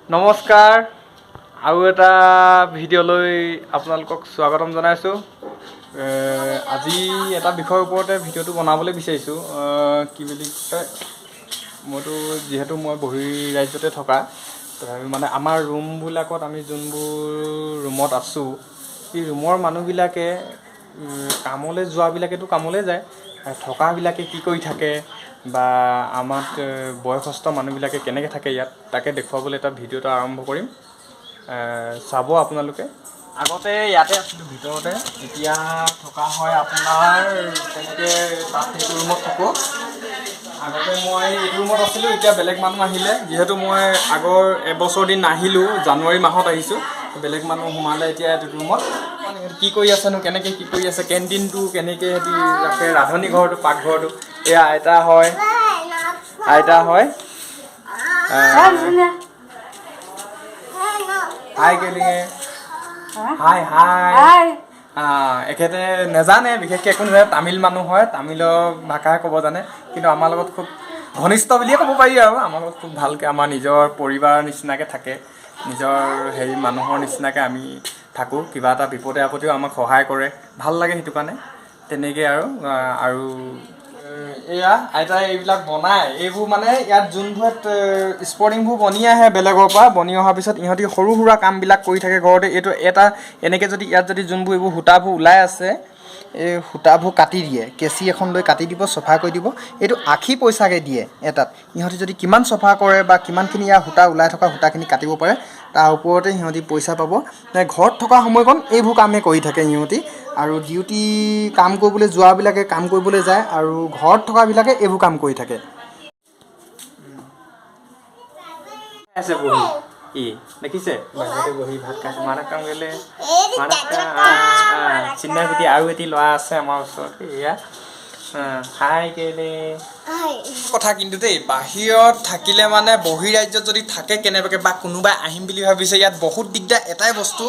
নমস্কাৰ, আৰু এটা ভিডিঅ'লৈ আপোনালোকক স্বাগতম জনাইছোঁ। আজি এটা বিষয়ৰ ওপৰতে ভিডিঅ'টো বনাবলৈ বিচাৰিছোঁ। কি বুলি কয়, মইতো যিহেতু মই বহিৰাজ্যতে থকা, তথাপি মানে আমাৰ ৰুমবিলাকত আমি যোনবোৰ ৰুমত আছোঁ, সেই ৰুমৰ মানুহবিলাকে কামলৈ যোৱাবিলাকেতো কামলৈ যায়, থকাবিলাকে কি কৰি থাকে বা আমাক বয়সস্থ মানুহবিলাকে কেনেকৈ থাকে ইয়াত, তাকে দেখুৱাবলৈ এটা ভিডিঅ' এটা আৰম্ভ কৰিম। চাব আপোনালোকে। আগতে ইয়াতে আছিলোঁ ভিতৰতে, এতিয়া থকা হয় আপোনাৰ তেনেকৈ তাত সেইটো ৰুমত থাকোঁ। আগতে মই এইটো ৰুমত আছিলোঁ, এতিয়া বেলেগ মানুহ আহিলে, যিহেতু মই আগৰ এবছৰ দিন নাহিলোঁ, জানুৱাৰী মাহত আহিছোঁ, বেলেগ মানুহ সোমালে এতিয়া এইটো ৰুমত। কি কৰি আছেনো, কেনেকৈ কি কৰি আছে, কেণ্টিনটো কেনেকৈ সিহঁতি ৰাখে, ৰান্ধনি ঘৰটো, পাকঘৰটো। এয়া আইতা হয়, আইতা হয়। হাই কেলিঙে, হাই হাই। এখেতে নেজানে বিশেষকৈ একো নাজানে, তামিল মানুহ হয়, তামিলৰ ভাষাহে ক'ব জানে, কিন্তু আমাৰ লগত খুব ঘনিষ্ঠ বুলিয়ে ক'ব পাৰি আৰু। আমাৰ লগত খুব ভালকৈ আমাৰ নিজৰ পৰিবাৰৰ নিচিনাকৈ থাকে, নিজৰ হেৰি মানুহৰ নিচিনাকৈ আমি থাকোঁ। কিবা এটা বিপদে আপদেও আমাক সহায় কৰে, ভাল লাগে সেইটো কাৰণে তেনেকৈ আৰু। আৰু এয়া আইতাই এইবিলাক বনায়, এইবোৰ মানে ইয়াত যোনবোৰত স্পৰ্টিংবোৰ বনি আহে বেলেগৰ পৰা, বনি অহাৰ পিছত ইহঁতি সৰু সুৰা কামবিলাক কৰি থাকে ঘৰতে। এইটো এটা এনেকৈ যদি ইয়াত যদি যোনবোৰ এইবোৰ সূতাবোৰ ওলাই আছে, এই সূতাবোৰ কাটি দিয়ে, কেঁচি এখন লৈ কাটি দিব, চফা কৰি দিব। এইটো 80 পইচাকৈ দিয়ে এটাত। ইহঁতি যদি কিমান চফা কৰে বা কিমানখিনি ইয়াৰ সূতা ওলাই থকা সূতাখিনি কাটিব পাৰে, তাৰ ওপৰতে সিহঁতি পইচা পাব। ঘৰত থকা সময়কণ এইবোৰ কামেই কৰি থাকে সিহঁতি। আৰু ডিউটি কাম কৰিবলৈ যোৱাবিলাকে কাম কৰিবলৈ যায়, আৰু ঘৰত থকাবিলাকে এইবোৰ কাম কৰি থাকে। আছে বহি ই দেখিছে, বাহিৰতে বহি ভাত খাইছে। মানকাম গেলে চিন্নাগুটি। আৰু এটি ল'ৰা আছে আমাৰ ওচৰত, এয়া হাই কেলে কথা। কিন্তু দেই, বাহিৰত থাকিলে মানে বহিৰাজ্যত যদি থাকে কেনেবাকৈ বা কোনোবাই আহিম বুলি ভাবিছে, ইয়াত বহুত দিগদাৰ। এটাই বস্তু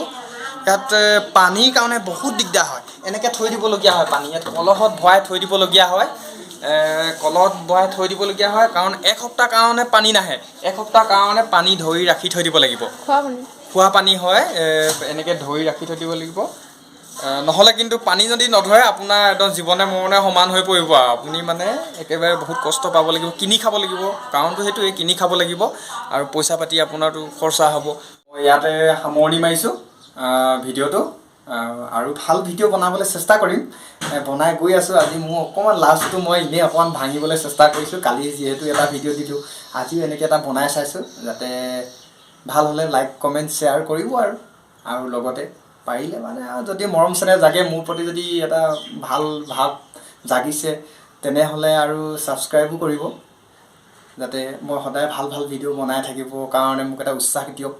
ইয়াত পানীৰ কাৰণে বহুত দিগদাৰ হয়। এনেকৈ থৈ দিবলগীয়া হয় পানী, ইয়াত কলহত ভৰাই থৈ দিবলগীয়া হয়। কলহত ভৰাই থৈ দিবলগীয়া হয়, কাৰণ এসপ্তাহ কাৰণে পানী নাহে। এসপ্তাহ কাৰণে পানী ধৰি ৰাখি থৈ দিব লাগিব। খোৱা পানী হয়, এনেকৈ ধৰি ৰাখি থৈ দিব লাগিব। নহ'লে কিন্তু পানী যদি নধৰে আপোনাৰ একদম জীৱনে মৰণে সমান হৈ পৰিব আৰু। আপুনি মানে একেবাৰে বহুত কষ্ট পাব লাগিব, কিনি খাব লাগিব। কাৰণটো সেইটোৱে, কিনি খাব লাগিব আৰু পইচা পাতি আপোনাৰতো খৰচা হ'ব। মই ইয়াতে সামৰণি মাৰিছোঁ ভিডিঅ'টো। আৰু ভাল ভিডিঅ' বনাবলৈ চেষ্টা কৰিম, বনাই গৈ আছোঁ। আজি মোৰ অকণমান লাজটো মই এনেই অকণমান ভাঙিবলৈ চেষ্টা কৰিছোঁ। কালি যিহেতু এটা ভিডিঅ' দিলোঁ, আজিও এনেকৈ এটা বনাই চাইছোঁ, যাতে ভাল হ'লে লাইক কমেণ্ট শ্বেয়াৰ কৰিব। আৰু লগতে পাৰিলে মানে আৰু যদি মৰম চেনেহ জাগে মোৰ প্ৰতি, যদি এটা ভাল ভাৱ জাগিছে, তেনেহ'লে আৰু ছাবস্ক্ৰাইবো কৰিব, যাতে মই সদায় ভাল ভাল ভিডিঅ' বনাই থাকিবৰ কাৰণে মোক এটা উৎসাহ দিয়ক।